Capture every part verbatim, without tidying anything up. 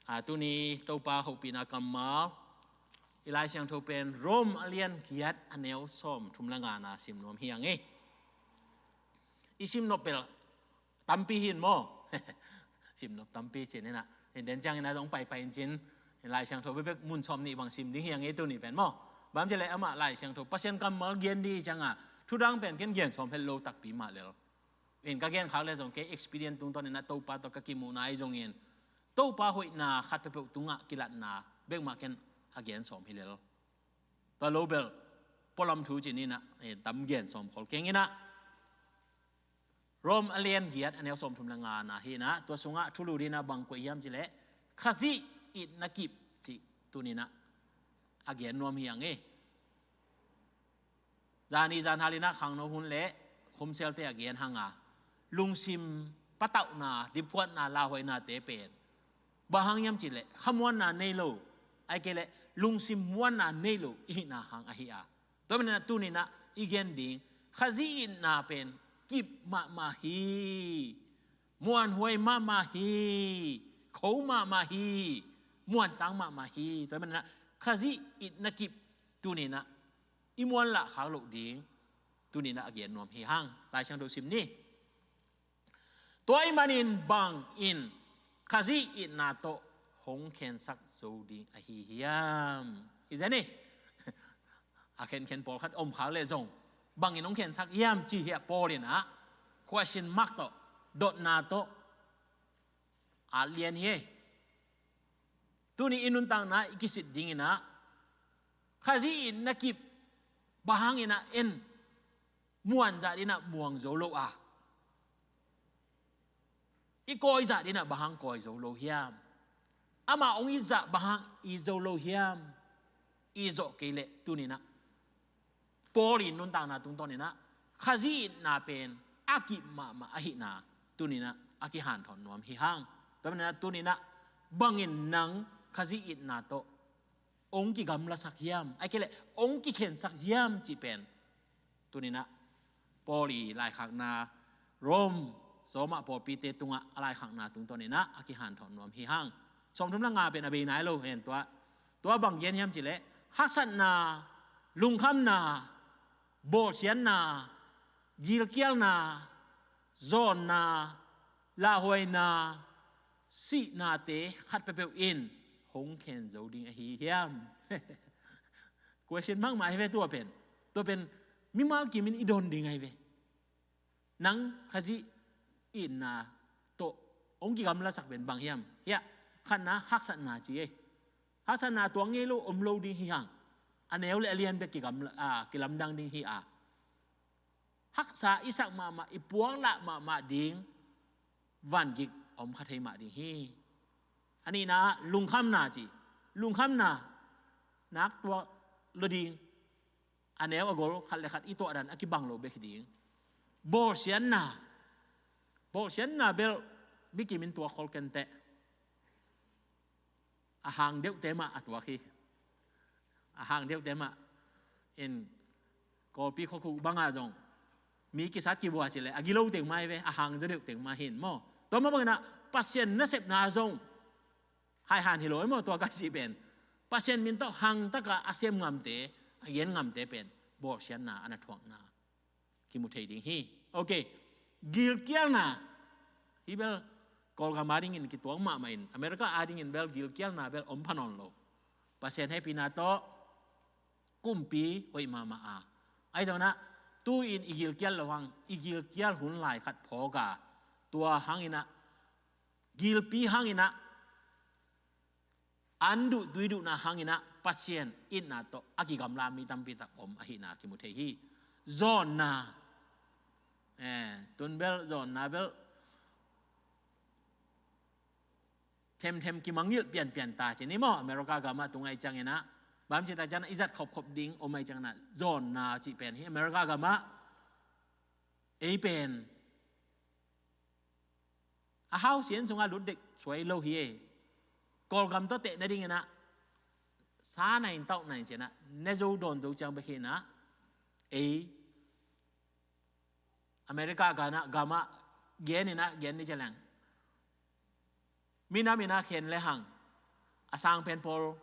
A, tuni Topa hopihna kammal i Lai Siangtho pen Rom a lian giat a neu sawm thum le ngana sim nuam hi ang e. I sim nop pel tampi hin maw? Sim nop tampi cin ina. Hin den ciang ina zong paipai in cin. Lai Siangtho bekbek mun sawm nih bang sim ding hi ang e tuni pen maw? Bang ci le amah Lai Siangtho Pasian kammal gen ding hi cianga thudang pen ken gen sawm het lo takpi mah lel. In ka gen khak le zong kei experience tungtawn ina Topa tawh ka kimuhna ahi zongin Topa hoihna khat peuhpeuh tungah kilatna bekmah ken a gen sawm hi lel. Tua lo bel pualam thu cin ina, eh, tam gen sawm khol keng ina. Rom a lian giat a neu sawm thum le ngana hi ina, tua sungah thulu dina bang koih hiam ci le Khazih itna kip ci tuni ina a gen nuam hi ang e. Zani zanhal ina khangno hun le homsialte a gen hanga lungsim patauhna, dipkuatna, lauhuainate pen bang hang hiam ci le khamuanna nei lo, ai kei le lungsim muanna nei lo i hihna hang ahi a. Tua manin a tuni ina i gen ding Khazih itna pen kip mahmah hi, muanhuai mahmah hi, kho mahmah hi, muantang mahmah hi. Tua manin a Khazih itna kip tuni ina i muanlah khak loh ding tuni ina a gen nuam hi hang. Lai Siangtho sim ni. Tua ahih manin bangin Khazih itna tawh hong khensak zo ding ahi hiam? Hi zen hi. A khenkhen pawlkhat om khak le zong bangin hong khensak hiam ci hi a Paul ina question mark tawh, dotna tawh a lian hi. Tuni i nuntakna i kisit ding ina Khazih itna kip bang hang ina en muan zah dina muang zo lo a, i kawi zah dina bang hang kawi zo lo hiam? Amah hong it zah bang hang it zo lo hiam? I zawh kei le tuni ina Paul in nuntakna tungtawn ina Khazih itna pen a kip mahmah ahihna tuni ina a kihanthawn nuam hi hang. Tua manin a tuni ina bangin nang Khazih itna tawh hong kigamlasak hiam, ai kei le hong kikhensak hiam cih pen tuni ina Paul i laikhakna Rom sawmah pawlpite tungah a laikhakna tungtawn ina a kihanthawn nuam hi hang. Sawm thum le nga pen a bei nai lo hen tua. Tua bang gen hiam ci le haksatna, lungkhamna, bawlsiatna, gilkialna, zawnna, lauhuaina, sihnate khat peuhpeuh in hong khen zo ding ahi hiam? Question mark mah ahi ve tua pen. Tua pen mimal kimin i don ding ahi ve. Nang Khazih itna tawh hong kigamlasak pen bang hiam? Hiah khatna haksatna ci e. Haksatna tuang ngei lo om lo ding hi hang. A neu le a lian bek kigam, a, kilamdang ding hi a. Haksa i sak mahmah, i puaklah mahmah ding vangik om kha thei mah ding hi. A nihna lungkhamna ci. Lungkhamna nak tuak lo ding. A neu a gol khat le khat i tuahdan a kibang lo bek hi ding. Bawlsiatna. Bawlsiatna bel bikimin tuak khol kenteh. A hang deuhte mah a tuak hi. A hang deuhte mah in Kawlpi khuakhuk bangah zong mi kisat kivua ci le a gilo teng mah hi ve, a hang zaw deuh teng mah hin maw? Tua mah bangin ah Pasian nasepna zong haihan hi lo maw? Tua ka cih pen Pasian min tawh hangtaka a sem ngamte, a gen ngamte pen bawlsiatna a na thuakna kimu thei ding hi. Ok. Gilkialna. Hih bel Kawlgam adingin kituak mahmah in, America adingin bel gilkialna bel om pha nawn lo. Pasian hehpihna tawh kumpi hoih mahmah a, ahi zongin ah tu-in i gilkial loh hang, i gilkial hun lai khat phawk a, tua hangin ah, gilpi hangin ah, an duh tui duhna hangin ah Pasian itna tawh a kigamla mi tampi tak om ahihna kimu thei hi. Zawnna. Eh, tun bel zawnna bel themthem kimangngilh pianpian ta ci ni maw? America gamah tung ahih ciangin ah, bang ci ta ciangin ah i zat khopkhop ding om ahih ciangin ah zawnna cih pen hi America gamah ei pen a hau sian sungah lut dek suai lo hi e. Kawlgam tawh teh nadingin ah sa nai in tauh nai in ci-in ah ne zo dawn zo ciang bek hi-in ah ei America gamah, gamah gen in ah gen ni ci leng, minam in ah khen le hang, a sang pen pawl,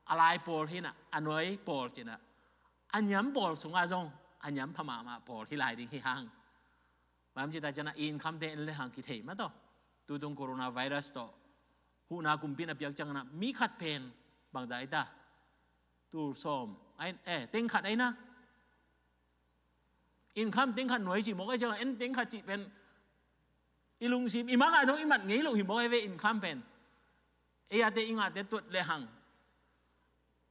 a lai pawl hi-in ah, a nuai pawl ci-in ah, a niam pawl sungah zong a niam pha mahmah pawl hi lai ding hi hang. Bang hiam cih tak ciangin ah income-te en le hang kithei mah tawh. Tutung coronavirus tawh huhna kumpi in a piak ciangin ah mi khat pen bangzah hi ta, tul sawm, ai, eh, teng khat ai na. Income teng khat nuai cih mawk ai ciangin ah, en teng khat cih pen i lungsim, i mangah zong i mat ngei loh hi mawk ai ve income pen. Ei a te i ngahte tuat le hang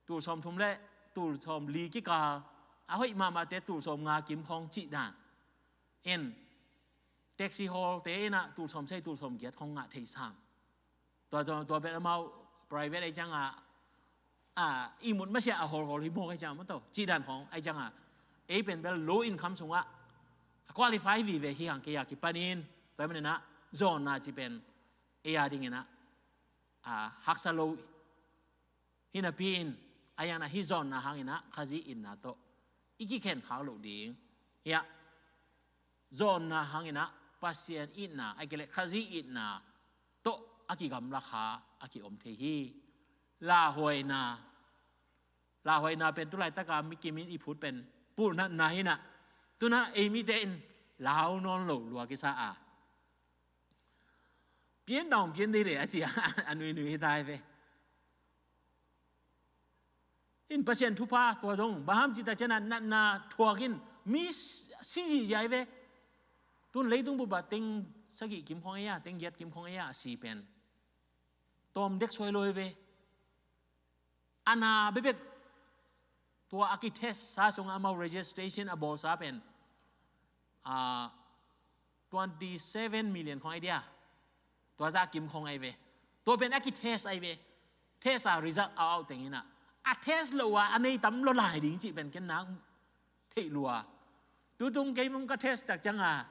tul sawm thum le tul sawm li kikal, a hoih mahmahte tul sawm nga kim khawng cih dan. En, taxi hawl-te in ah tul sawm sagih, tul sawm giat khawng ngah thei sam. Tua, tua, tua pen amau private ai ciangin ah, a, ihmut masiah a hawlhawl hi mawk ai ciangin ah maw tawh, cih dan khawng ai ciangin ah, ei pen bel low income sungah a qualify vive hi hang, kei a kipanin. Tua ahih manin ah zawnna cih pen ei a dingin ah, a, haksa lo hi napi-in, a, hi-in ah hih zawnna hangin ah Khazih itna tawh i kikhen khak loh ding. Hiah, zawnna hangin ah Pasian itna, ahih kei leh Khazih itna tawh a kigamla kha a kiom thei hi. Lauhuaina, lauhuaina pen tu laitak a mi kim in i phut pen pulnatna hi-in ah, tu-in ah ei mite in lau nawn lo lua kisa a, pian dong pian dei le a ci a, a nuinui hi ta hi ve. In Pasian thupha tua zong, bang hiam cih tak ciangin ah natna thuak in mi si zihziah hi ve. Tun leitung bup ah teng sagih kim khawng ei a, teng giat kim khawng ei a, a si pen tawm dek suai lo hi ve. A na bekbek, tua a kitest sa sungah amau registration a bawlsa pen, a, twenty seven million khawng ai dia. Tua zah kim khawng ai ve. Tua pen a kitest ai ve. Test a result a out teng in ah, a test lo a a nei tam lua lai ding cih pen ken nak theih lua. Tutung kei mong ka test tak ciangin ah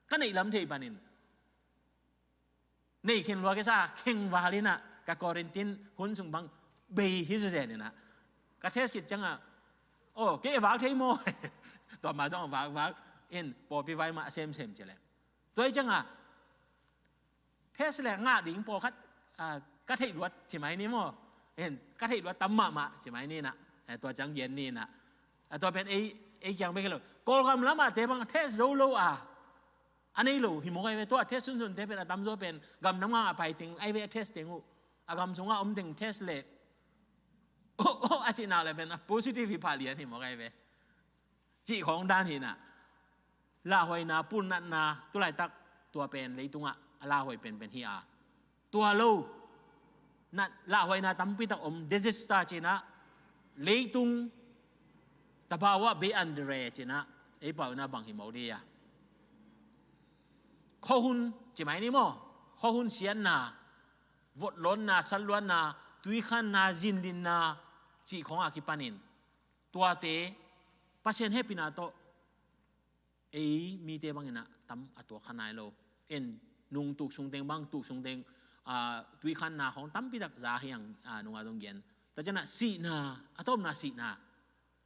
ka neih lam thei panin nei khin lua kisa, khengval in ah, ka quarantine hun sung bang bei hi zenzen in ah, ka test khit ciangin ah, oh, kei a vak thei maw? Tua mah zong a vak, vak in pawlpi vai mah a semsem ci leh. Tua hi ciangin ah test le ngah ding pawlkhat, a, ka theih luat ci mai ni maw? En, ka theih luat tam mahmah ci mai ni in ah, eh, tua ciang gen ni in ah. A, tua pen ei, ei kiang bek hi lo. Kawlgam lamah te bang test zo lo a, a nei lo hi mawk ai ve. Tua a test sunsunte pen a tamzaw pen gam nam ngang a pai teng ai ve, a test teng uh. A gam sungah om teng test le, oh, oh, a cih nak le pen a positive hi pah lian hi mawk ai ve. Cih khawng dan hi in ah, lauhuaina, pulnatna, tu laitak tua pen leitungah a lauhuai penpen hi a, tua lo, na, lauhuaina tampi tak om, disaster ci-in ah, leitung tabawa bei andre ci-in ah, ei pau in ah bang hi mawk ding a, khuahun ci mai ni maw, khuahun siatna, votlawnna, satluatna, tuikhanna, zinlinna cih khawng a kipanin, tuate Pasian hehpihna tawh ei mite bang in ah tam a tuak kha nai lo. En, nung tuk sung teng bang, tuk sung teng, a, tuikhanna khawng tampi tak za hi hang, a, nung a zong gen. Tua ciangin ah sihna, a tawpna sihna.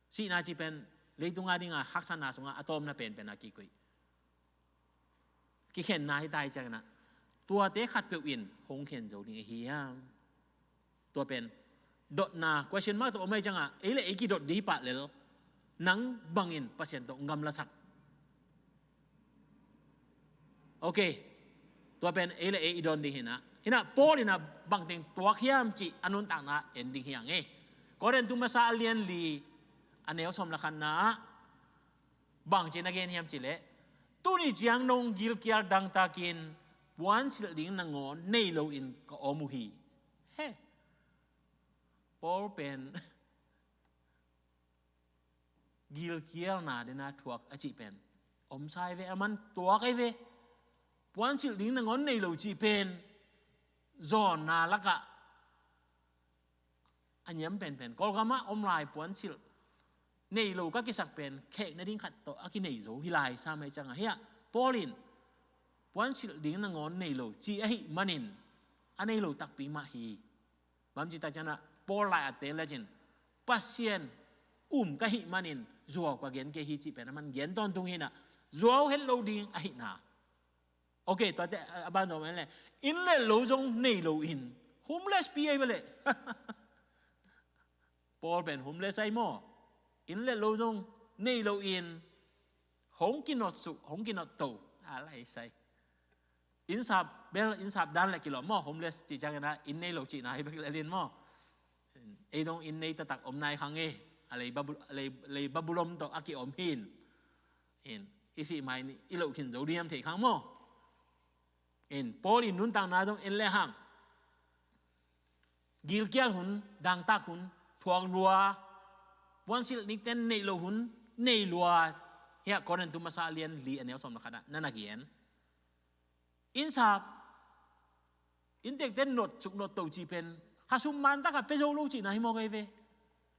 Sihna cih pen leitung a ding a haksatna sungah a tawpna penpen a kikoih. Kikhenna hi ta hi ciangin ah, tuate khatpeuh in hong khen zo ding ahi hiam? Tua pen dotna, question mark tawh om ahih ciangin ah, ei le ei kidot ding hi pah lel, nang bangin Pasian tawh gamlasak. Ok. Tua pen ei le ei i dawn ding hi in ah. Hi in ah, Paul in ah bangteng tuak hiam cih a nuntakna en ding hi hang e. Korintu masa a lian li, a neu sawm le khatna ah, bang ci-in a gen hiam cih leh, tuni ciang nong gilkial dangtakin puansilh ding nangawn nei loin ka om uh hi. He. Paul pen gilkialna den a thuak a cih pen om sa ai ve, a man tuak ai ve. Puansilh ding nangawn nei lo cih pen zawnna lakah a niam penpen. Kawlgam ah om lai puansilh nei lo ka kisak pen khek nading khat tawh a kinei zo hi lai sam ahih ciangin ah, hiah Paul in puansilh ding nangawn nei lo ci ahih manin a nei lo takpi mah hi. Bang hiam cih tak ciangin ah, Paul lai a te lecin, Pasian um ka hih manin zuau ka gen kei hi cih pen a man gen tawntung hi in ah, zuau het lo ding ahihna. Ok, tuate a ban zong en le, inn le lo zong nei loin Homeless pi ahi ve leh. Paul pen homeless ahi maw. Inn le lo zong nei lo in, hong kinawtsuk, hong kinawtto a lai sai. Innsap bel, innsap dan le kilawm maw, homeless cih ciangin ah inn nei lo cihna hi bek lel in maw. Ei dong inn nei taktak om nai kha ngei. A lei Babu-, lei, lei Babulon tawh a kiom hi in. In, i sih mai ni, i loh khin zo diam thei kha maw. In, Paul in nuntakna zong en le hang, gilkial hun, dangtak hun, thuak lua, puansilh nikten neih loh hun nei lua. Hiah Korin tu masa lian li a neu sawm le khat ah na na gen. Innsap, inntekte nawtsuk nawtto cih pen, khasum man tak a pia zo lo cihna hi mawk ahi ve.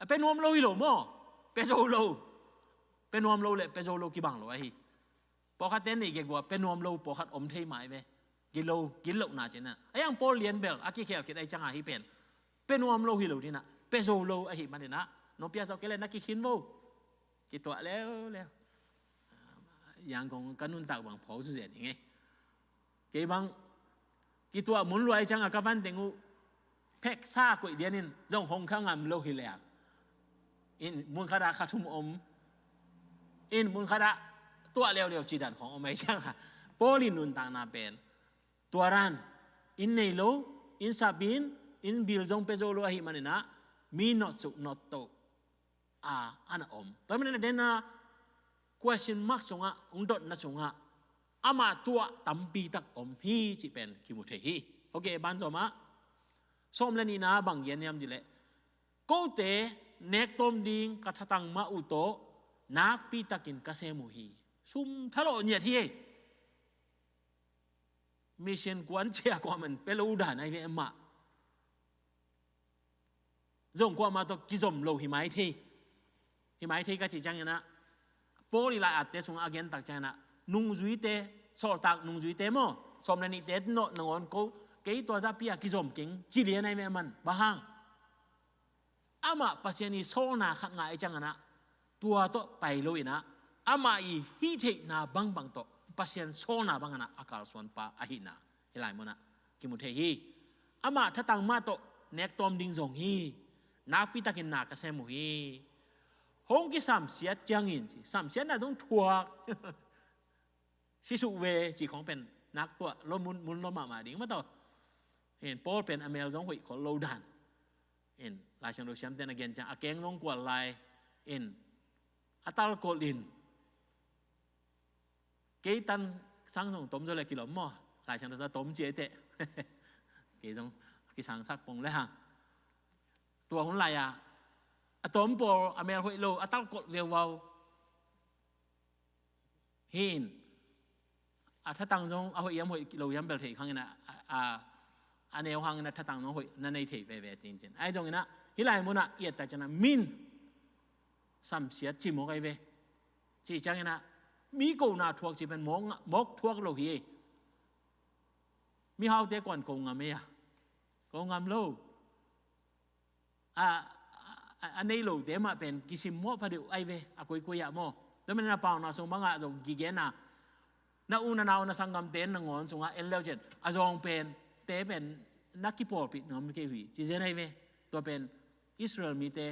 A pia nuam lo hi lo maw. Pia zo lo. Pia nuam lo le pia zo lo kibang lo ahi. Pawlkhatte nei gegu a pia nuam lo pawlkhat om thei mah ahi ve. Gilo, gilo na cihna. A hiang Paul lian bel a kikhel khit ahi ciang a hih pen pia nuam lo hi lo ding ah, pia zo lo ahih manin ah, nopia zawh kei le na kikhin vo. Kituah leuleu. Yangon ka nuntak bang phaw zuzen hi ngei. Kei bang kituah mun lua ahi ciang a ka van teng uh pheksa koih dian in zong hong kha ngam lo hi leng. In, mun khat ah kha thum om. In, mun khat ah tuah leuleu cih dan khong om ahi ciang a, Paul in nuntakna pen tua dan, inn nei lo, innsap in, inn bill zong pia zo lo ahih manin ah, mi nawtsuk nawtto a, a na om. Tua manin ah, den a question mark sungah, hong dotna sungah, amah tuah tampi tak om hi cih pen kimu thei hi. Ok, banzom ah, sawm le nihna bang gen hiam cih leh, kote nek tawm ding ka thatang mah uh tawh nakpi takin ka sem uh hi. Sum thalawh ngiat hi ei. Mission kuan cia kuamah in pia lo dan ahi ve mah. Zong kuamah tawh kizom lo hi mai thei. Hi mai thei ka cih ciangin ah, Paul i lai-atte sungah a gen tak ciangin ah, nungzuite, sawltak nungzuite maw, sawm le nihte nawh nangawn ko, kei tua zahpi a kizom keng ci lian ahi ve man. Bang hang? Amah Pasian i sawlna khat ngah ahi ciangin ah, tua tawh pai lo in ah, amah i hih theihna bangbang tawh Pasian sawlna bangin ah a kalsuanpa ahihna hih lai munah kimu thei hi. Amah thatang mah tawh nek tawm ding zong hi. Nakpi takin na ka sem uh hi. Hong kisamsiat ciangin, samsiatna zong thuak. Sisuk ve cih khong pen nak tuah lo mun, mun lo mahmah ding mah tawh. In, Paul pen a mel zong hoih khol lo dan. In, Lai Siangtho siamte na gen ciang a keng zong kual lai. In, a talkolh in, kei tan sang zong tom zaw le kilawm maw. Lai Siangtho sa tom ci ei teh. Kei zong kisangsak pong le hang. Tua hun lai-a, a tom pawl, a mel hoih lo, a talkolh veuvau. Hi in, a thatang zong a hoih hiam hoih lo hiam bel thei khang in a, a, a neu hang in a thatang zong hoih na nei thei veve cincin. Ahi zongin a, hih lai munah i et tak ciangin a, min samsiat ci mawk ahi ve. Cih ciangin a, mi kona thuak cih pen mawk, mawk thuak lo hi. Mihaute kuan ko ngam ei a, ko ngam lo. A, a, a nei lote mah pen kisimmawh phadeuh ahi ve, a koikoi ah maw. Tua manin a Paunak sung bangah zong kigen a, na u na nau na sanggamte nangawn sungah en leu cian, a zawng pen, te pen na kipawlpih nuam kei uh hi, ci zen ahi ve. Tua pen Israel mite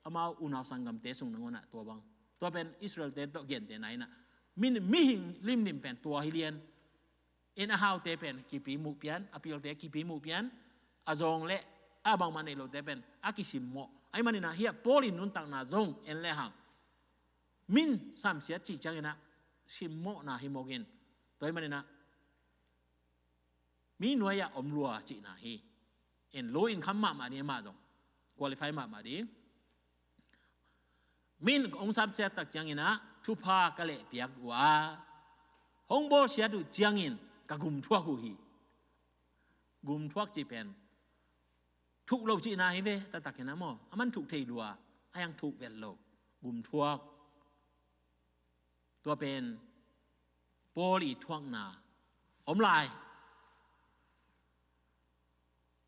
amau unau sanggamte sung nangawn ah tua bang. Tua pen Israelte tawh gentehna in a, mi, mihing limlim pen tua hi lian. In a haute pen kipi muh pian, a pilte kipi muh pian, a zawng le a bangmah neih lote pen a kisimmawh. Ahih manin a, hiah Paul in nuntakna zong en le hang, min samsiat cih ciangin a, simmawhna hi mawk in. Tua ahih manin a, mi nuai-ah om lua cihna hi. In, low income mahmah ding amah zong, qualify mahmah ding. Min hong samsiat tak ciangin a, thupha ka lehpiak uh a, hong bawlsiat uh ciangin ka gumthuak uh hi. Gumthuak cih pen thuk lo cihna hi ve, taktak in a maw. A man thuk thei lua, a hiang thuk vet lo. Gumthuak. Tua pen Paul i thuakna om lai.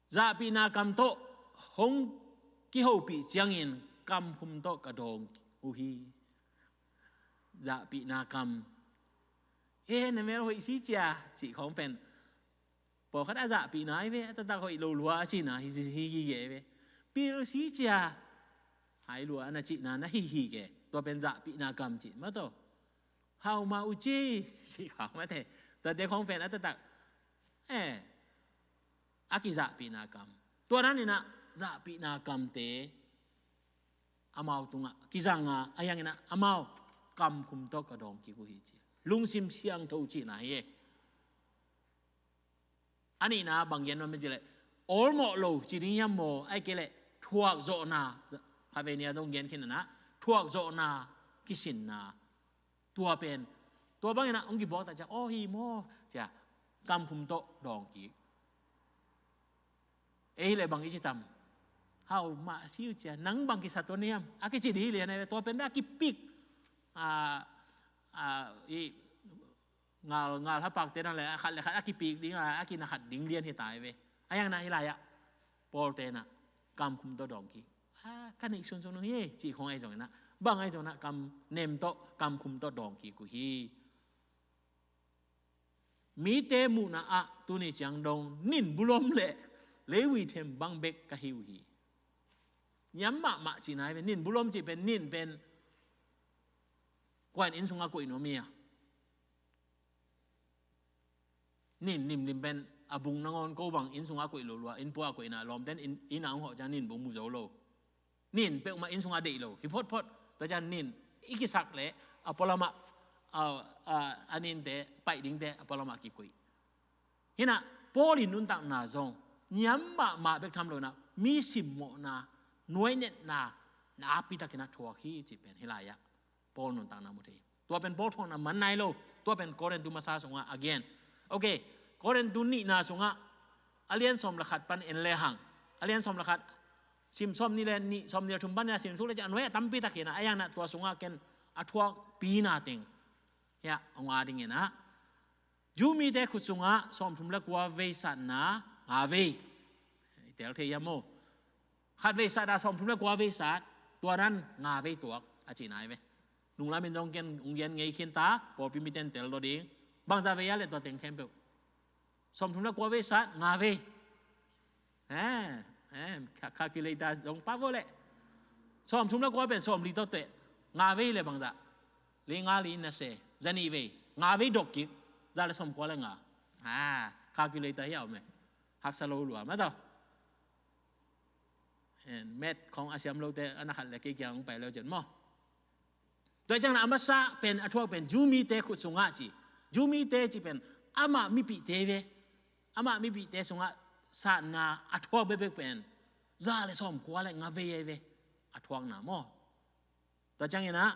Zahpihna kam tawh hong kihopih ciangin kam khum tawh ka dawng uh hi. Zahpihna kam. E, na mel hoih si cia, cih khawng pen Pawlkhat a zahpihna hi ve, a taktak hoih lo lua a cihna hi, hi, hi, hi ve. Pilsi cia hai lua na cihna na hi hi ke. Tua pen zahpihna kam cih mah tawh. Hau mah uh ci, cih khawng mah te. Tuate khawng pen a taktak, eh, a kizahpihna kam. Tua dan inah zahpihna kamte amau tungah kizang a, a hiang inah amau kamkhum tawh ka dawng kik uh hi ci. Lungsim siangtho cihna hi e. A nihna bang gen nuam hiam cih leh, awlmawh lo ci ding hiam maw, ahih kei leh thuakzawhna, khatvei nih a dong gen khin inah, thuakzawhna, kisinna. Tua pen, tua bang inah hong kibuak tak ciang, aw hi maw, cia, kamkhum tawh dawng kik. Ei hi leh bang i ci tam? Hau mah si uh cia, nang bang kisa tuan hiam? A kici ding hi lian a ve, tua pen bek a kipik. A, a, i, ngal, ngal hapakte nang le, a khat le khat a kipik ding, a, a kina khat ding lian hi ta hi ve. A hiang inah hi lai-ah, Paul te inah, kamkhum tawh dawng kik. A, ka neih sunsun uh hi, cih khawng ahi zong inah. Bang ahi zong inah, kam nem tawh, kamkhum tawh dawng kik uh hi. Mite muhna ah tuni ciang dong, nin bulom le, leivui them bang bek ka hi uh hi. Niam mahmah cihna hi ve, nin bulom cih pen, nin pen, kua in inn sungah koih nuam hi a. Nin, nin, nin pen a bung nangawn ko bang inn sungah koih lo lua, inn pua koihna lawmten inn, inn a hong hawh ciang nin bung mu zo lo. Nin peuhmah inn sungah deih lo, hi photphot. Tua ciang nin i kisak leh a pualamah, a, a, a ninte, paih dingte a pualamah kikoih. Hinah, Paul in nuntakna zong niam mahmah bek tham lo inah, mi simmawhna, nuainetna, nakpi takin a thuak hi cih pen hi lai-ah Paul nuntakna mu thei. Tua pen Paul thuakna man nai lo. Tua pen Korintu masa sungah a gen. Ok, Korintu nihna sungah a lian sawm le khat pan en le hang, a lian sawm le khat, sim sawm nih le nih, sawm nih le thum pan a sim suk le ciang a nuai a tampi tak hi inah, a hiang inah tua sungah ken a thuakpihna teng hiah hong a ding inah, Jew mite khut sungah sawmthum le kua vei satna nga vei. I tel thei hiam maw? Khat vei sat a sawmthum le kua vei sat, tua dan nga vei tuak a cihna hi ve. Nunglam in zong ken hong gen ngei khin ta, pawlpi mite in tel lo ding. Bangzah vei a le tua teng khempeuh? Sawmthum le kua vei sat, nga vei. Eh, eh, ca-, calculator zong pa vo leh. Sawmthum le kua pen sawmli tawh teh. Nga vei le bangzah? Li nga li na se. Za nih vei. Nga vei dok kik. Za le sawmkua le nga. Ah, calculator hi a om e. Haksa lo lua mah tawh. En, math khawng a siam lote, a na khat le kei kiang hong pai leu cin maw. Tua ciang na a masa pen a thuak pen Jew mite khut sungah ci. Jew mite ci pen amah mipihte ve. Amah mipihte sungah satna a thuak bekbek pen za le sawmkua le nga vei ahi ve. A thuakna maw. Tua ciang inah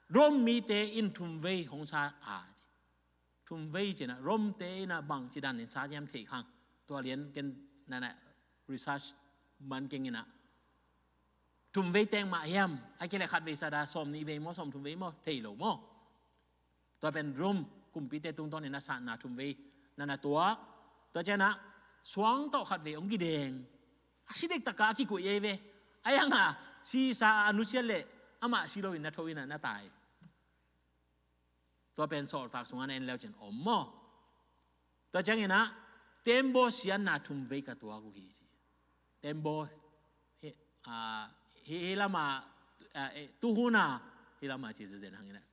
Rom mite in thum vei hong sat a ci. Thum vei ci inah, Rom te inah bang ci dan in sat hiam thei khang. Tua lian ken nana research man keng inah. Thum vei teng mah hiam, ahih kei leh khat vei sat a sawm nih vei maw, sawm thum vei maw, thei lo maw. Tua pen Rom kumpite tungtawn inah satna thum vei nana tuak. Tua ciang inah suang tawh khat vei hong kideng. A si dektak a kikoih ahi ve. A hiang a, sisa a nusiat leh amah si lo in na tho inah na tai. Tua pen Sawltak sungah na en leu cin om maw. Tua ciang inah, tembaw siatna thum vei ka tuak uh hi. Tembaw, hi, a, hi, hi lama, a, e, tuhuna, hi lama ci zuzen hang inah.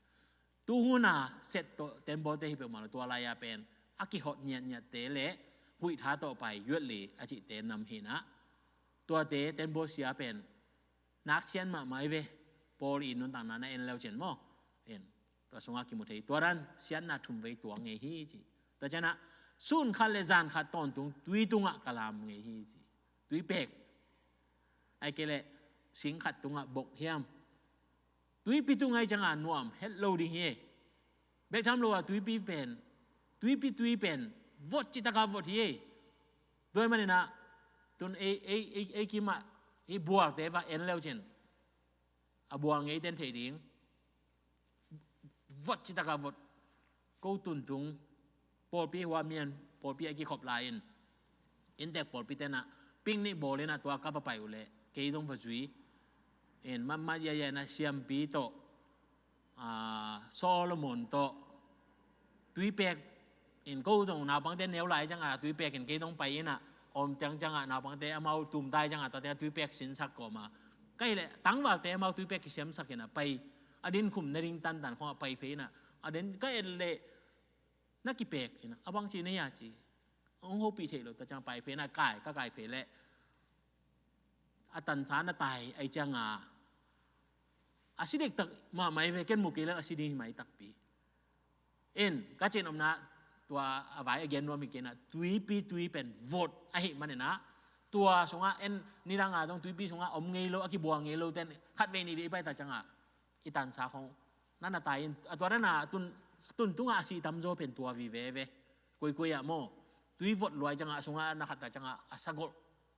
Tuhuna set tawh tembawte hi peuhmah lo, tua lai-a pen a kihot ngiatngiatte le huihtha tawh pai, yuat li a cihte nam hi inah. Tuate tembaw sia pen nak sian mahmah hi ve. Paul i nuntakna na en leu cin maw. En. Tua sungah kimu thei. Tua dan siatna thum vei tuak ngei hi ci. Tua ciang inah sun khat le zan khat tawntung tui tungah ka lam ngei hi ci. Tui pek. Ahih kei leh sing khat tungah bok hiam. Tuipi tung ahih ciang a nuam het lo ding hi. Bek tham lo a tuipi pen, tuipi tui pen vot citak a vot hi. Tua ahih man inah tun ei, ei, ei, ei kimah hih bualte va en leu cin. A bual ngeite in thei ding. Vot citak a vot. Ko tuntung, pawlpi hua mian, pawlpi a kikhop lai-in, inntek pawlpite inah picnic bawl inah tua ka va pai uh leh kei dong va zui. In mahmah ziahziah inah siampi tawh, a, Solomon tawh, tuipek In ko zong naupangte neu lai ciangah tui pek in kei zong pai inah om ciang ciangah naupangte amau tum tai ciangah tua tengah tui pek sinsak kawma. Ka hih leh tangvalte amau tui pek kisiamsak inah pai a dinkhum na ding tantan khawngah pai phei inah a den ka et leh na kipek inah a bang ci na hia ci. Hong hopih theih lo ta ciangah pai phei inah kai ka kai phei leh a tansa na tai ai cianga a si dektak mahmah hi ve, ken mu kei leng a si ding hi mai takpi. In ka cin omna tua a vai a gen nuam hi kei inah tuipi tui pen vot ahi maninah tua sungah en nidanga zong tuipi sungah om ngei lo a kibuang ngei lo ten khat vei ni vei pai ta cianga i tansa khong nana tai in a tua nana tun tungah a si tamzaw pen tua vive ve. Koikoi ah maw tui vot luai ciangah a sungah a na khat ta ciangah a sagolh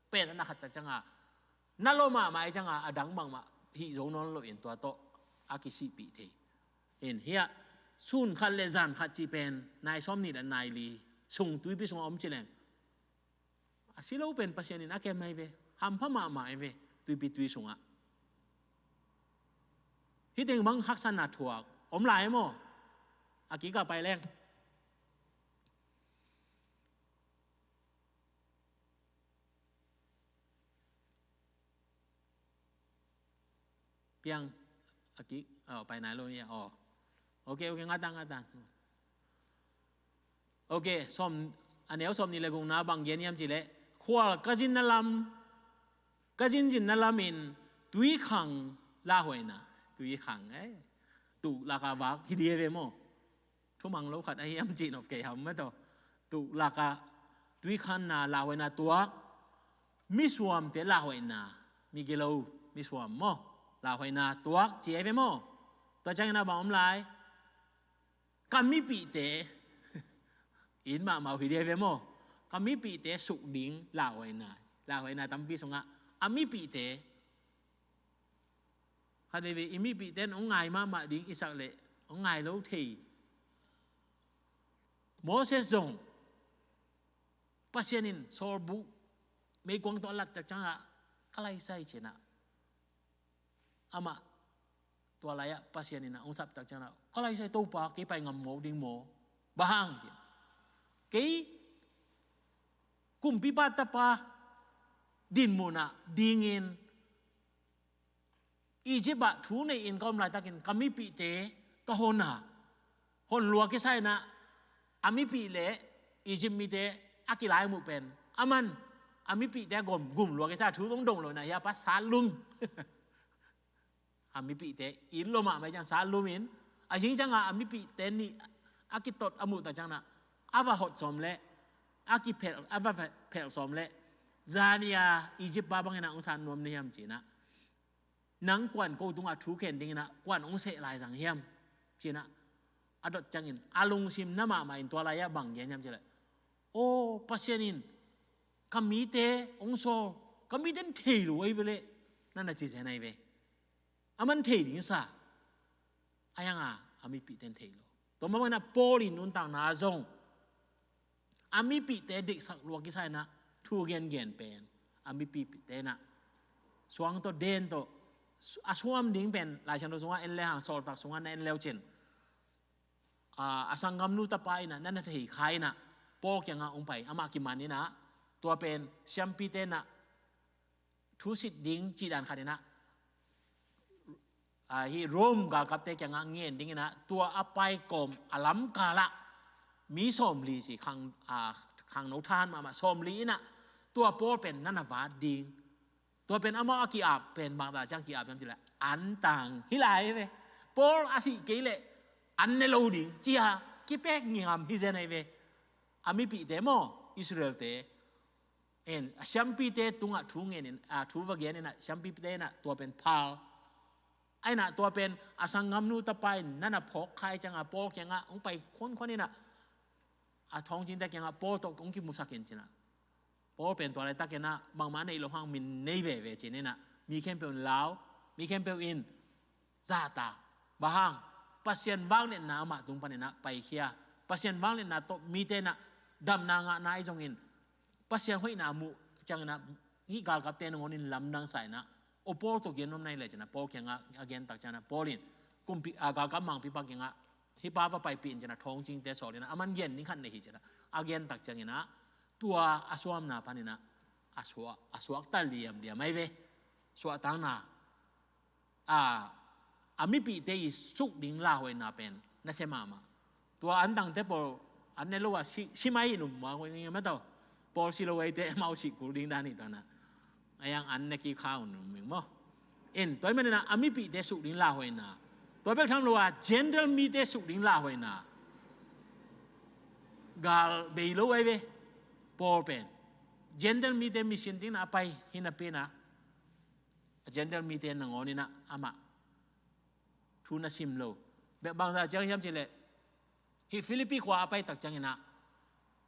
pen a na khat ta ciangah na lo mahmah ai ciangah a dang bangmah hih zo nawn lo in tua tawh a kisihpih thei. In hiah sun khat le zan khat cih pen nai sawm nih le nai li sung tuipi sungah om ci leng a si lo pen Pasian in a kem ahi ve. Hampha mahmah ahi ve. Tuipi tui sungah hih teng bang haksatna thuak om lai maw? A kikah pai leng piang a kik a pai nai lo ia aw. Ok ok, ngatang ngatang. Ok, sawm a neu sawm nih le gukna bang gen hiam cih leh khual ka zinna lam ka zinzinna lamin tuikhang lauhuaina. Tuikhang eh tuh laka vak hi dih ve maw? Thumang lo khat a hiam cih nop kei ham mataw. Tuh laka tuikhanna lauhuaina tuak misuamte lauhuaina migilo misuam maw? Lauhuaina tuak ci ai ve maw? Tua ciangin a bang om lai ka mipihte in mahmah uh hi dih ve maw? Ka mipihte suk ding lauhuaina lauhuaina tampi sungah a mipihte khat veve i mipihte in hong ngai mahmah ding i sak leh hong ngai lo thei. Moses zong Pasian in sawlbuk meikuang tawh a lattak ciangah ka laisai cinah amah tua lai-ah Pasian in a hong saptak ciangah ka laisai Topa kei pai ngam mawk ding maw? Bang hang cin kei kumpipa tapa dinmunah dingin Egypt ah thu nei-in ka om laitakin ka mipihte ka hon a hon lua kisa inah a mipih le Egypt mite a kilai muh pen a man a mipihte a gom gum lua kisa thu dong dong lo inah hia pa sa lum a mipihte it lo mahmah ciang sa lum in a zing ciangah a mipihte nih a kitot a muhta ciangnah a va hot sawm leh a kiphelh a va phelh sawm leh zania Egypt pa bangin a hong san nuam na hiam cinah nang kuan ko tungah thu khen dinginah kuan hong seh lai zang hiam cinah a dot ciangin a lungsim na mahmah in tua lai-ah bang gen hiam cileh aw Pasian in ka mite hong sawl ka mite in thei lo ahi veleh nana ci zen ahi ve. A man thei ding sa a hianga a mipihte in thei lo. Tua mah bangin a Paul in nuntakna zong a mipihte deihsak lua kisa inah thu gengen pen a mipihte inah suang tawh den tawh a suam ding pen Laisiangtho sungah en le hang Sawltak sungah na en leu cin a sanggamnu tapa inah na na thei kha inah Paul kiangah hong pai amah kiman inah tua pen siampite inah thusit ding cih dan khat inah ahi Rome galkapte kiangah ngen dinginah tua a paikawm a lamkalah mi sawmli ci khangno thahan mahmah sawmli inah tua Paul pen na na vat ding. Tua pen amau a ki-ap pen bangta ciang ki-ap hiam cileh antang hi lai ve. Paul a sih kei leh an ne lo ding cia kipek ngam hi zen ahi ve. A mipihte maw Israelte in a siampite tungah thu ngenin a thu va geninah siampite inah tua pen phal a inah tua pen a sanggamnu tapa in na na phawk khai ciangah Paul kiangah hong pai khuankhuan inah a thawngcingte kiangah Paul tawh hong kimusak in cinah Paul pen tua laitakinah bangmah a neih loh hang min nei veve cininah mi khempeuh in lau mi khempeuh in zahta bang hang Pasian vangliatna amah tung paninah paikhia Pasian vangliatna tawh mite inah damna ngahna ahi zongin Pasian hoihna muh cianginah hih galkapte nangawnin lamdang sa inah aw Paul tawh gen nuam na hi leh cinah Paul kiangah a gentak cianah Paul in kumpi a galkap mangpipa kiangah hih pa va paipih in ci-in ah thawngcingte sawl in ah, aman gen ding khat nei hi ci-in ah, a gen tak ciangin ah, tua a suamna panin ah a suak, a suakta liamliam ahi ve. Suahtakna, a, a mipihte i suk ding lauhuaina pen nasia mahmah. Tua antangte pawl an ne lo a si, si mai hi num ma ko ing ma tawh. Pawl si lo ahihte amau sih kul ding dan hi ta na. A yang an ne kik kha un num ing maw. In, tua ahih manin ah a mipihte suk ding lauhuaina, tua bek tham lo a Gentile mite suk ding lauhuaina, gal bei lo ahi ve. Paul pen Gentile mite mission dingin a pai hi napi-in ah, a Gentile mite nangawn in ah amah thu na sim lo. Bek bangzah ciang hiam cih leh, hih Philippi khua a pai tak ciangin ah,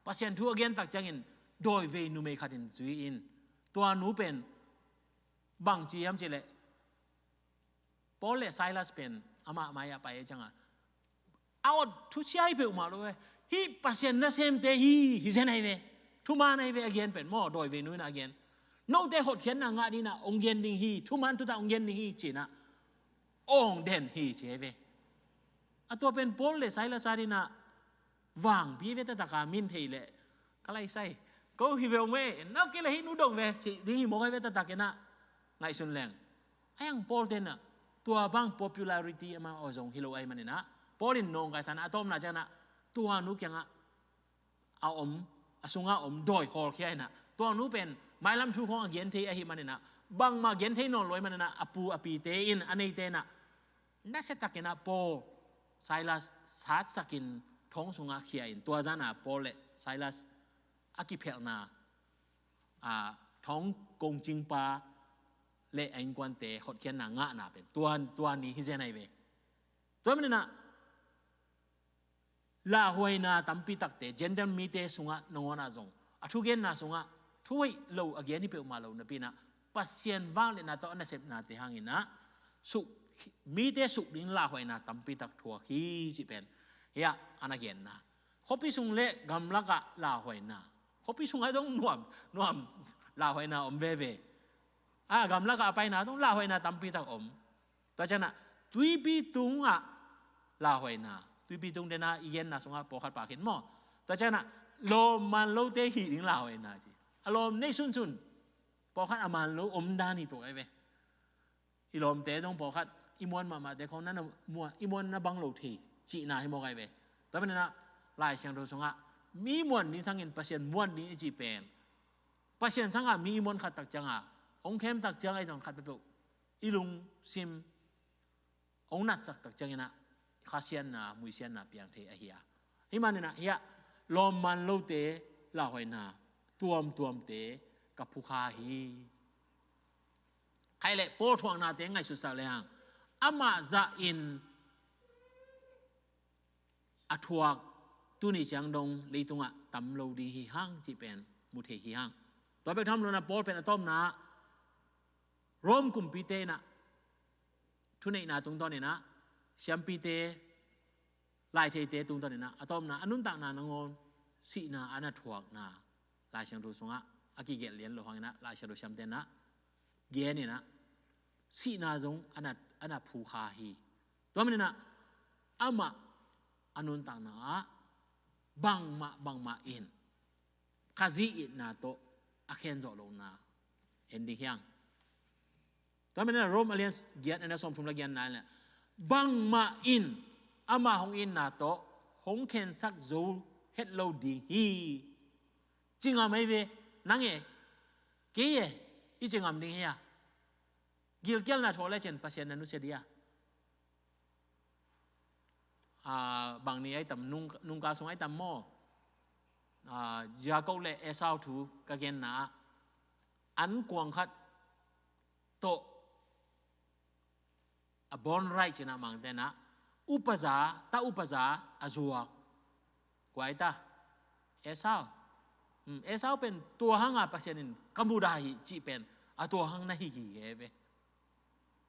Pasian thu a gen tak ciangin dawivei numei khat in zui in, tua nu pen bang ci hiam cih leh, Paul le Silas pen amah mai-ah pai ciangin, a awt thusia hi peuhmah lo ve. Hih Pasian nasemte hi, hi zen ahi ve. Thuman ahi ve a gen pen maw, dawivei nu in a gen. Note hotkhiatna ngah dingin ah hong gen ding hi, thuman tutak hong gen ding hi ci-in ah hong den hi ci ahi ve. A tua pen Paul le Silas adingin ah vangpi ve taktak a, min thei leh ka lai sai. Ko hi ve ung ve, na kei leh hih nu dong ve, ci ding hi mawk ahi ve taktak in ah ngaihsun leng. A yang Paul ten ah tua bang popularity amau zong hi lo ahih manin ah, Paul in nawngkaisan ah a tawpna ciangin ah tua nu kiangah a om, a sungah om dawi hawlkhia in ah, tua nu pen mailam thu khawng a gen thei ahih manin ah, bangmah gen thei nawn lo ahih manin ah, a pu a pite in, a neite in ah nasia takin ah Paul, Silas satsakin thong sungah khia in, tua zan ah Paul le Silas a kiphelhna, a, thong kongcingpa le a innkuante hotkhiatna ngahna pen tua, tua ni hi zen ahi ve. Tua ahih manin ah lauhuaina tampi takte Gentile mite sungah nangawn ah zong, a thugenna sungah thu hoih lo a gen hi peuhmah lo napi-in ah, Pasian vangliatna tawh a nasepnate hangin ah suk, mite suk ding lauhuaina tampi tak thuak hi cih pen hiah a na genna. Khuapi sung le gamlakah lauhuaina. Khuapi sungah zong nuam, nuam lauhuaina om veve. A, gamlakah a paina zong lauhuaina tampi tak om. Tua ciangin ah tuipi tungah lauhuaina, tuipi tung den a i genna sungah pawlkhat pha khin maw. Tua ciangin ah lawmman lote hih ding lauhuaina ci. A lawm nei sunsun, pawlkhat a man lo om dan hi tuak ahi ve. I lawmte zong pawlkhat i muan mahmahte khawng na, na muan, i muan na bang lo thei cihna hi mawk ahi ve. Tua ahih manin ah Lai Siangtho sungah mi muan ding sangin Pasian muan ding i cih pen, Pasian sangah mi i muan khat tak ciangah, hong khem tak ciangah i zong khat peuhpeuh i lungsim hong natsak tak ciangin ah khasiatna, muisiatna piang thei ahi a. Hih manin ah hiah lawmman lote lauhuaina tuamtuamte ka phukha hi. Khaih leh Paul thuaknate ngaihsutsak le hang, amah zahin a thuak tuni ciang dong leitungah tam lo ding hi hang cih pen mu thei hi hang. Tua bek tham lo-in ah Paul pen a tawpna Rome kumpite in ah thuneihna tungtawn in ah, siampite, laitheite tungtawn in ah, a tawpna a nuntakna nangawn sihna a na thuakna Lai Siangtho sungah a kigelh lian lo hangin ah, Lai Siangtho siamte in ah gen in ah sihna zong a na, a na phukha hi. Tua manin ah amah a nuntakna ah bangmah bangmah in Khazih itna tawh a khenzawh lohna en ding hi hang. Tua manin ah Rome a lian giat, a neu sawmthum le giatna in ah, bangmah in ama hong itna tawh hong khensak zo het lo ding hi. Ci ngam ahi ve, nang e, kei e, i ci ngam ding hi a. Gilkialna thawl lecin Pasian na nusia ding a. Ah, bang ni ahi tam, nung, nungkal sung ahi tam maw? Ah, Jacob le Esau thu ka genna ah, an kuang khat tawh a bawn raih cih in ah Mangte in ah, upaza, ta upaza a zuak. Kua hi ta? Esau. Hmm, Esau pen tua hang a Pasian in ka mudah hi cih pen a tua hang na hi hi hi ve.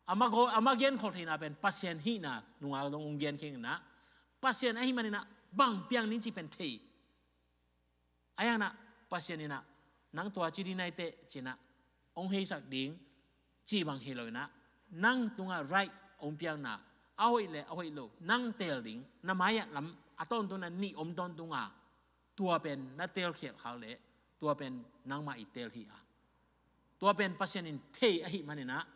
Ama ko, ama genkhol theihna pen Pasian hihna nungak dong hong genkhiat in ah, Pasian ahih manin ah bang piang ning cih pen thei. Ahi hang in ah Pasian in ah, nang tua ci ding na hi teh ci-in ah hong heisak ding cih bang hi lo in ah, nang tungah right hong piakna, a hoih le a hoih lo nang teel ding, na mai-ah lam a tawntung a nih om tawntung a, tua pen na teelkhialh khak leh tua pen nangmah i teel hi a, tua pen Pasian in thei ahih manin ah,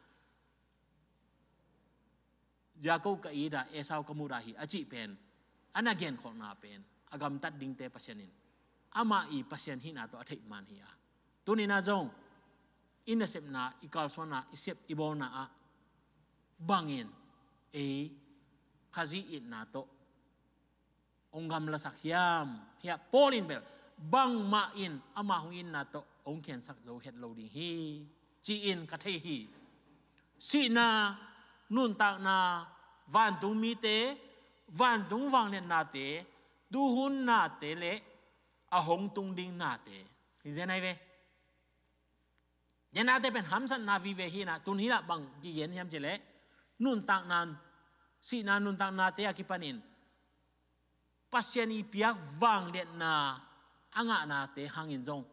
Jakob ka it a, Esau ka mut a hi a cih pen, a na genkholhna pen a gamtat dingte Pasian in amah i Pasian hihna tawh a theih man hi a, tuni-in ah zong i nasepna, i kalsuanna, i sep i bawlna ah bangin ei Khazih itna tawh hong gamlasak hiam? Hiah Paul in bel bangmah in ama hong itna tawh hong khensak zo het lo ding hi, ci-in ka thei hi. Sihna, nuntakna, vantung mite, vantung vangliatnate, tuhun nate le a hong tung ding nate hi zen ahi ve. Tua nate pen hamsatna vive hi-in ah, tun hi-in ah bang kigen hiam cih leh, nuntakna, sihna nuntaknate a kipanin Pasian i piak vangliatna a ngahnate hangin zong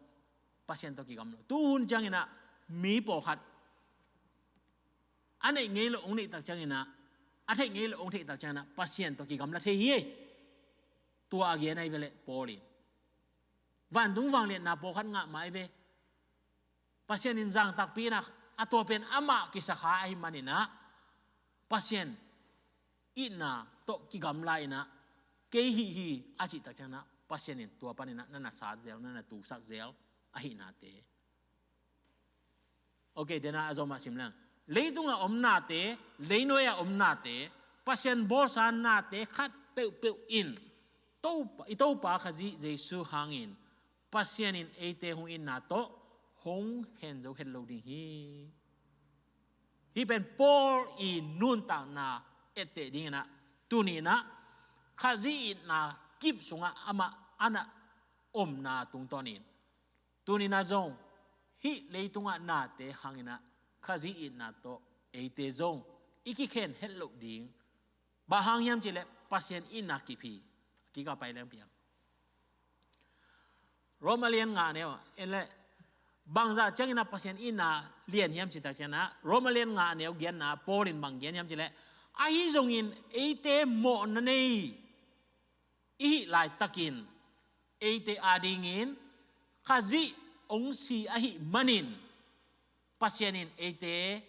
Pasian tawh kigamla. Tuhun ciangin ah mi pawlkhat a neih ngei loh hong neih tak ciangin ah, a theih ngei loh hong theih tak ciangin ah Pasian tawh kigamla thei hi. Tua a gen ahi ve leh Paul in vantung vangliatna pawlkhat ngah mah ahi ve. Pasian in zang takpi-in ah, a tua pen amah kisakha ahih manin ah, Pasian itna tawh kigamla-in ah, kei hih hi a cih tak ciangin ah, Pasian in tua panin ah na na sat zel, na na tusak zel ahihnate. Ok, tua-in ah a zom ah sim leng. Leitungah om nate, leinuai-ah om nate, Pasian bawlsa nate khat peuhpeuh in Topa, i Topa Khazih Jesu hangin Pasian in eite hong itna tawh hong khen zo het lo ding hi. Hih pen Paul i nuntakna etteh dingin ah, tuni-in ah Khazih itna kip sungah amah a na omna tungtawnin, tuni-in ah zong hih leitungah nate hangin ah Khazih itna tawh eite zong i kikhen het loh ding. Bang hang hiam cih leh Pasian itna kip hi. Kik a pai leng piang. Roma lian nga a neu, en leh, bangzah ciangin ah Pasian itna lian hiam cih tak ciangin ah, Roma lian nga a neu giatna Paul in bang gen hiam cih leh, ahi zongin eite mawhna nei i hih laitakin, eite adingin Khazih hong si ahih manin, Pasian in eite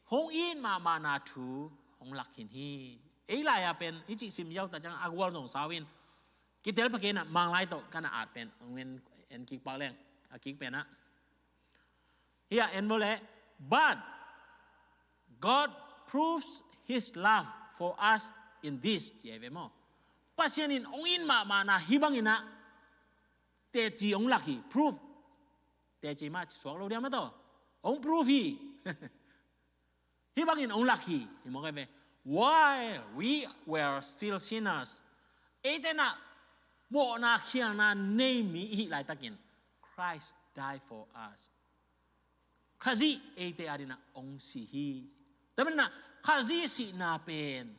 hong it mahmahna thu hong lak khin hi. Ei lai-a pen hih cih sim yau tak ciang a gual zong sau in, kitel pha kei-in ah Manglai tawh ka na at pen hong en, en kik pak leng, a kik pen ah. Hiah en bo leh, "But God proves his love for us in this," ci ahi ve maw. Pasian in hong it mahmahna hih bangin ah teci hong lak hi, proof. Teci mah suak lo diam a tawh, hong proof hi. Hih bangin hong lak hi, hi mawk ahi ve. "While we were still sinners," eite in ah mawhna khialna nei mi i hih laitakin, "Christ died for us." Khazih eite adingin ah hong si hi. Tua manin ah Khazih sihna pen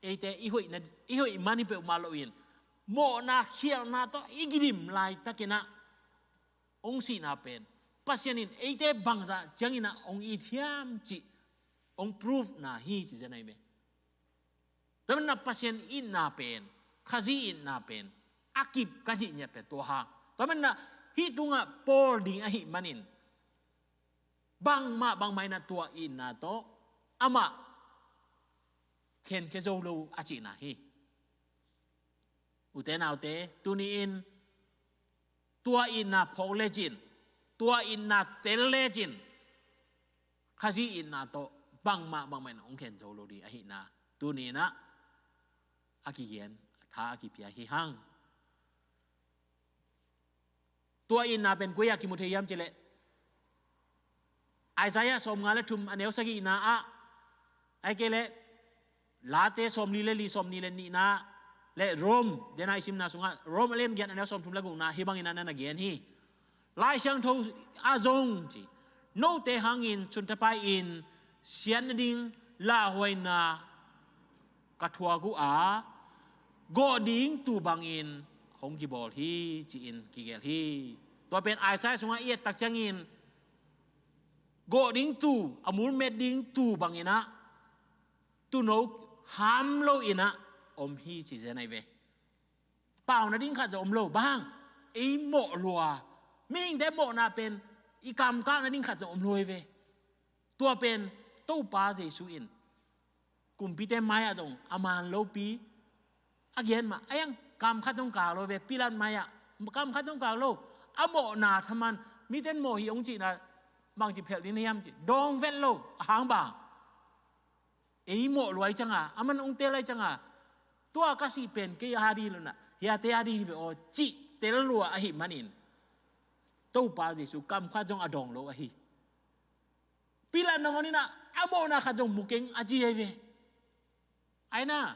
eite i hoihna, i hoih man hi peuhmah loin, mawhna khialna tawh i kidim laitakin ah hong sihna pen Pasian in eite bangzah ciangin ah hong it hiam cih hong prove na hi, ci zen ahi ve. Tua manin ah Pasian itna pen, Khazih itna pen a kip ka cih ngiat pen tua hang. Tua manin ah hih tungah Paul ding ahih manin, bangmah bangmah in ah tua itna tawh amah khenkhia zo lo a cihna hi. Ute naute, tuni-in tua itna phawk lecin, tua itna tel lecin, Khazih itna tawh bangmah bangmah in hong khen zo lo ding ahihna tuni-in ah a kigen, tha a kipia hi hang. Tua itna pen koi-ah kimu thei hiam cih leh, Isaiah sawmnga le thum a neu sagihna ah, ahih kei leh Late sawmli le li, sawmnih le nihna, le Rom, tua-in ah i simna sungah Rom a lian giat a neu sawmthum le gukna hih bangin ah na na gen hi. Lai Siangtho ah zong ci, "Note hangin sunthapai-in siat nading lauhuaina ka thuak uh a, gawh ding tuu bangin hong kibawl hi," ci-in kigelh hi. Tua pen Isaiah sungah i et tak ciangin, gawh ding tuu, a mulmet ding tuu bangin ah, tuuno tham lo in ah om hi ci zen ahi ve. Pau nading khat zong om lo, bang hang ei mawh lua. Mihingte mawhna pen i kamkak nading khat zong om lo hi ve. Tua pen Topa Jesu in kumpite mai-ah zong a man lopi a gen mah. A iang kam khat zong kak lo ve, Pilat mai-ah kam khat zong kak lo. A mawhna thaman, mite in mawh hi hong cihna bangci phelh ding na hiam ci dawng vet lo. A hang bang ei mawh lua hi cianga, aman hong tel hi cianga, tua ka sih pen kei a ding hi lo in ah, hiate a ding hi ve aw cih tel lua ahih manin Topa Jesu kam khat zong a dawng lo ahi. Pilat nangawn in ah a mawhna khat zong mu keng a ci ahi ve. Ai na,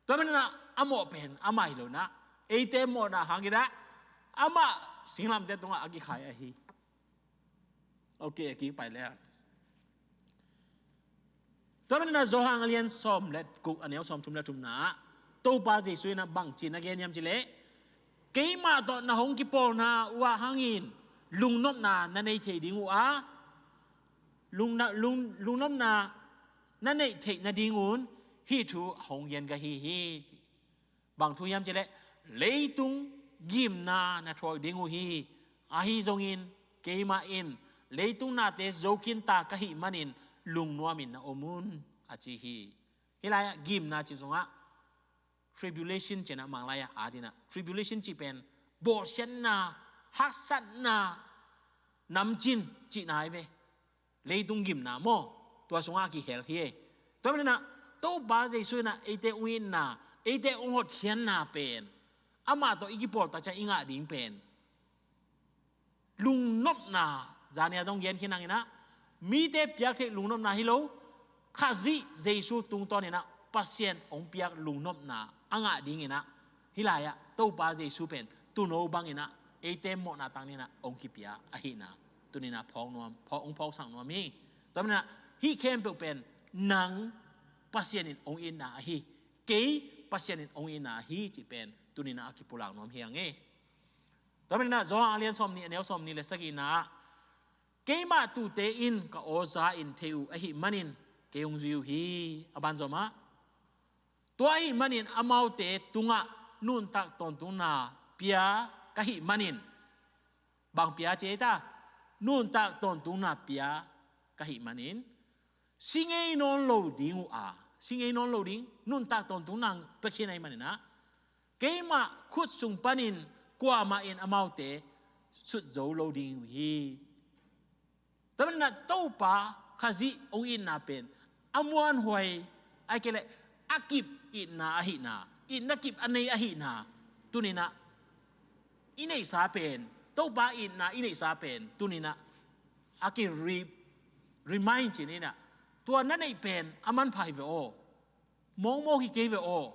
tua manin ah a mawh pen amah hi lo in ah, eite mawhna hang in ah amah singlamteh tungah a kikhai ahi. Ok, a kik pai le ah. Tua manin ah Johan a lian sawm le guk, a neu sawm thum le thumna ah Topa Jesu in ah bangci na gen hiam cih leh, keimah tawh na hong kipawlna uh ah hangin lungnopna na nei thei ding uh a, lungna, lung, lungnopna na neih theih nadingun hih thu hong gen ka hi hi. Bang thu hiam cih leh, leitung gimna na thuak ding uh hi. Ahi zongin keimah in leitung nate zo khinta ka hih manin lungnuamin na om un, a ci hi. Hih lai-ah gimna cih zongah tribulation ci-in ah Manglai-ah at in ah, tribulation cih pen bawlsiatna, haksatna, namcin cihna hi ve. Leitung gimna maw, tua sungah a kihel hi. Tua manin ah Topa Jesu in ah eite hong itna, eite hong hotkhiatna pen amah tawh i kipawl tak ciang i ngah ding pen lungnopna, zan-a zong gen khin hang in ah, mite piak theih lungnopna hi lo, Khazih Jesu tungtawn in ah Pasian hong piak lungnopna a ngah ding in ah, hih lai-ah Topa Jesu pen tuuno bang in ah eite mawhna tang in ah hong kipia ahihna tuni-in ah phawk nuam, phawk, hong phawksak nuam hi. Tua manin ah hih khempeuh pen nang Pasian in hong itna ahi, kei Pasian in hong itna ahi cih pen tuni-in ah a kipulak nuam hi hang e. Tua manin ah Johan a lian sawmnih, a neu sawmnih le sagihna ah, keimah tuute in ka aw za in thei uh ahih manin kei hong zui uh hi. A banzom ah, tua ahih manin amaute tungah nuntak tawntungna pia ka hih manin, bang pia ci ei ta, nuntak tawntungna pia ka hih manin, si ngei nawn lo ding uh a, si ngei nawn lo ding, nuntak tawntungna pia khin ahih manin ah, keimah khut sung panin kuamah in amaute sut zo lo ding uh hi. Tua manin ah Topa Khazih hong itna pen a muanhuai, ahih kei leh a kip itna ahihna, itna kip a nei ahihna tuni-in ah i neihsa pen, Topa itna i neihsa pen tuni-in ah a ki re-, remind ci-in ah, tua na neih pen a manpha hi ve aw, mawkmawk hi kei ve aw.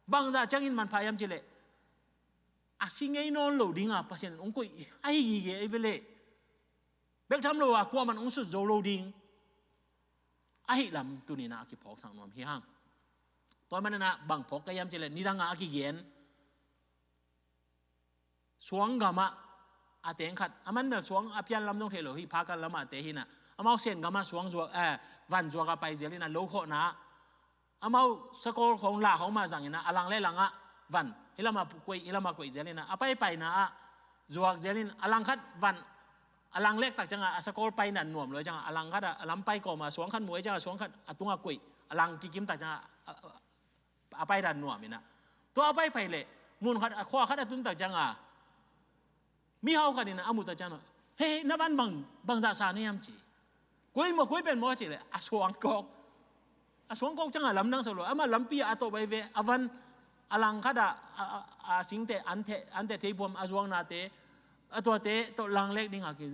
Bangzah ciangin manpha hiam cih leh, a si ngei nawn lo dinga Pasian in hong koih ahi gige ahi ve leh, bek tham lo a kuamah in hong sut zo lo ding ahih lam tuni-in ah a kiphawksak nuam hi hang. Tua manin ah bang phawk ka hiam cih leh, nidang a a kigen suang gamah a teng khat, a man bel suang a pian lam zong thei lo hi, Phakan lamah te hi-in ah, amau Sen gamah suang zuak, eh, van zuak a pai zel in ah, lo khawhna ah amau sakol khawng, la khawng mah zang in ah, a lang le langah van, hih lamah koih, hih lamah koih zel in ah, a paipaina ah zuak zel in, a lang khat van, a lang lek tak ciangah a sakol paina nuam lo ciangah, a lang khat ah a lam pai kawm a suang khat mu ei ciangah suang khat a tungah koih, a lang kikim tak ciangah a, a, a paina nuam in ah, tua a paipai leh mun khat, a khua khat a tun tak ciangah mihau khat in ah a muh tak ciangah, "Hei, na van bang, bangzah sa na hiam?" ci. "Koi maw, koi pen maw?" ci leh, a suang kawk, a suang kawk ciangah lamdang sa lo, amah lampi ah a tawh bai ve, a van a lang khat ah a, a, a singte, ante, ante thei buam a zuaknate, a tuate tawh lang lek dingah ki,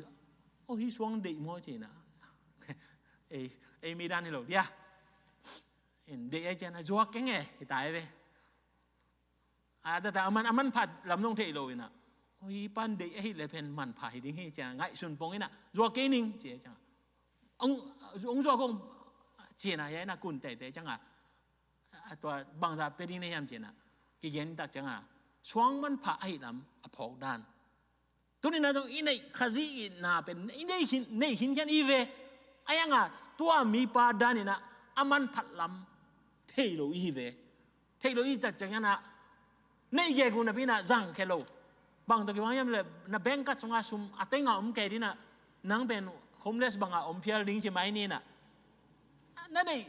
"Oh, hih suang deih maw?" ci-in ah. Ei, ei mi dan hi lo dia. In deih ei cian a zuak keng e, hi ta ei ve. A, ta, ta, a man, a manpha lam zong thei lo in ah, "Oi, pan deih ahih leh pen manpha hi ding hi," ci-in ah ngaihsun pong in ah, "Zuak kei ning," ci ciangah, "Hong, hong zuak kong," ci-in ah, hiah in ah kun teitei ciangah, a, tua bangzah pia ding na hiam ci-in ah kigen tak ciangah, suang manpha ahih lam a phawk dan. Tuni-in ah zong i neih Khazih itna pen i neih khin, neih khinkhian i ve. Ahi hanga tua mipa daninah a manphat lam thei lo i hi ve. Thei lo i tak cianginah neih gegu napi inah zangkhia lo. Bang tawh kibang hiam le na bank card sunga sum a tenga om kei dinah nang pen homeless banga om phial ding ci mai ninah na neih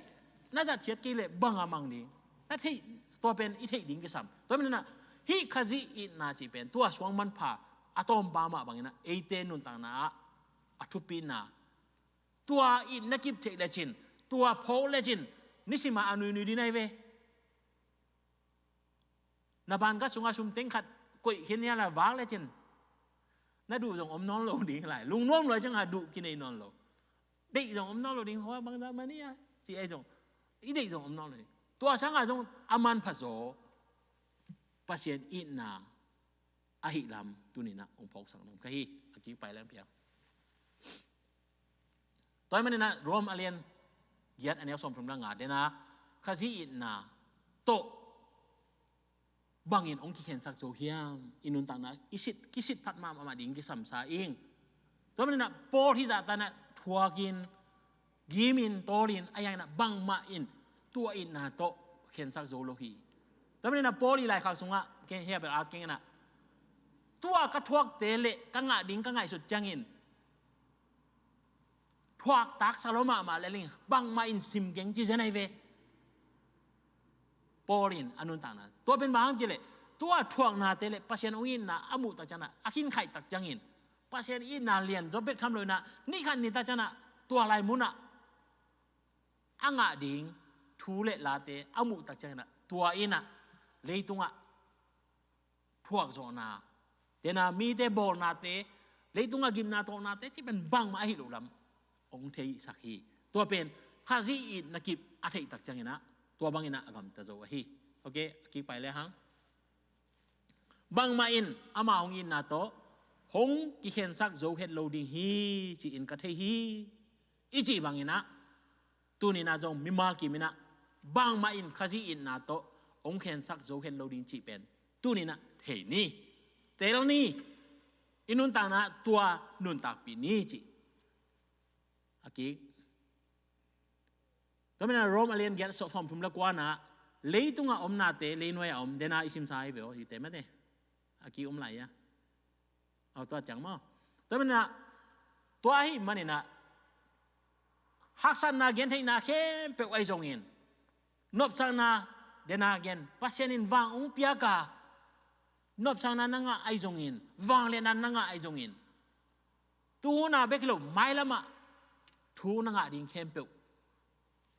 na zatkhiat kei le banga mang ding. Na theih tua pen i theih ding kisam. Tua maninah hih Khazih itna cih pen tua suang manpha a tawmpa mah banginah eite nuntakna ah a thupina. Tua itna kip theih lecin tua phawk lecin nisima a nuinui ding ahi ve. Na bank card sunga sum teng khat koih khin hiala vak lecin na duh zong om nawn lo ding lai. Lungnuam lo cianga duh kinei nawn lo. Deih zong om nawn lo ding, hua bangzah mani a ci ei zong i deih zong om nawn lo ding. Tua sanga zong a manpha zaw Pasian itna ahi lam tuninah hong phawksak nuam ka hi. A kik pai leng piang. Tua hi maninah Rom a lian giat a neu sawmthum le nga dena Khazih itna tawh bangin hong kikhensak zo hiam? I nuntakna i sit, kisit phat mahmah ding kisamsa ing. Tua maninah Paul hih zahtanah thuakin gimin tawlin a yanginah bangmah in tua itna tawh khensak zo lo hi. Tua maninah Paul i laikhak sungah keng hiabel at kenginah tua ka thuakte le ka ngah ding ka ngaihsut ciangin thuak taksa lo mahmah le ling bangmah in sim keng ci zen ahi ve. Paul in a nuntakna tua pen bang hang cileh tua thuaknate le Pasian hong itna a muh tak cianah a khinkhaih tak ciangin Pasian itna lian zaw bek tham lo inah nikhat ni tak cianah tua lai munah a ngah ding thu le late a muh tak cianginah tua inah leitungah thuakzawhna, tena mite bawlnate, leitungah gimna tawlnate cih pen bangmah ahi lo lam hong theisak hi. Tua pen Khazih itna kip a theihtak cianginah tua banginah a gamta zo ahi. Ok, a kik pai le hang. Bangmah in ama hong itna tawh hong kikhensak zo het lo ding hi ci-in ka thei hi. I cih banginah tuninah zong mimal kiminah bangmah in Khazih itna tawh hong khensak zo het lo ding cih pen tuninah thei ni, tel ni, i nuntakna tua nuntakpih ni cih. A kik. Tua maninah Rom a lian giat sawmthum le kuanah leitungah omnate leinuai a om dena i simsa hi ve aw hite mate. A kik om lai ia. Au tua ciang maw. Tua maninah tua ahi maninah haksatna gentheihna khempeuh ahi zongin nopsakna dena gen Pasian in vang hong piaka nopsakna na ngah ahi zongin vangliatna na ngah ahi zongin tuhuna bek hi lo mailamah thu na ngah ding khempeuh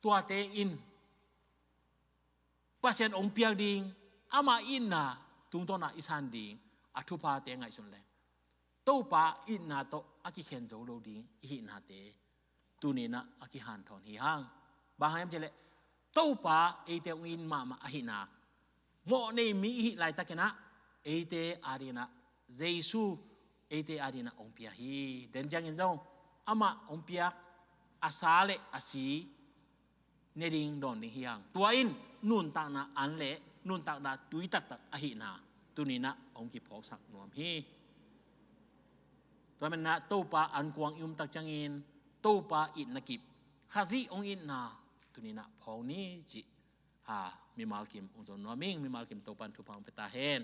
tuate in Pasian hong piak ding, ama itna tungtawnah i san ding a thuphate ngaihsun leng Topa itna tawh a kikhen zo lo ding i hihnate tuninah a kihanthawn hi hang. Bang hang hiam cihleh Topa eite hong it mahmah ahihna mawh nei mi i hih laitakinah eite adinah Jesu eite adinah hong pia hi. Den ciangin zong amah hong piak a sa le a si ne ding dawn ding hi hang. Tua in nuntakna an le nuntakna tui taktak ahihna tuninah hong kiphawksak nuam hi. Tua maninah Topa ankuang i umtak ciangin Topa itna kip Khazih hong itna tuninah phawk ni cih a mimal kim hong zon nuam ing. Mimal kim Topa in thupha hong pia ta hen.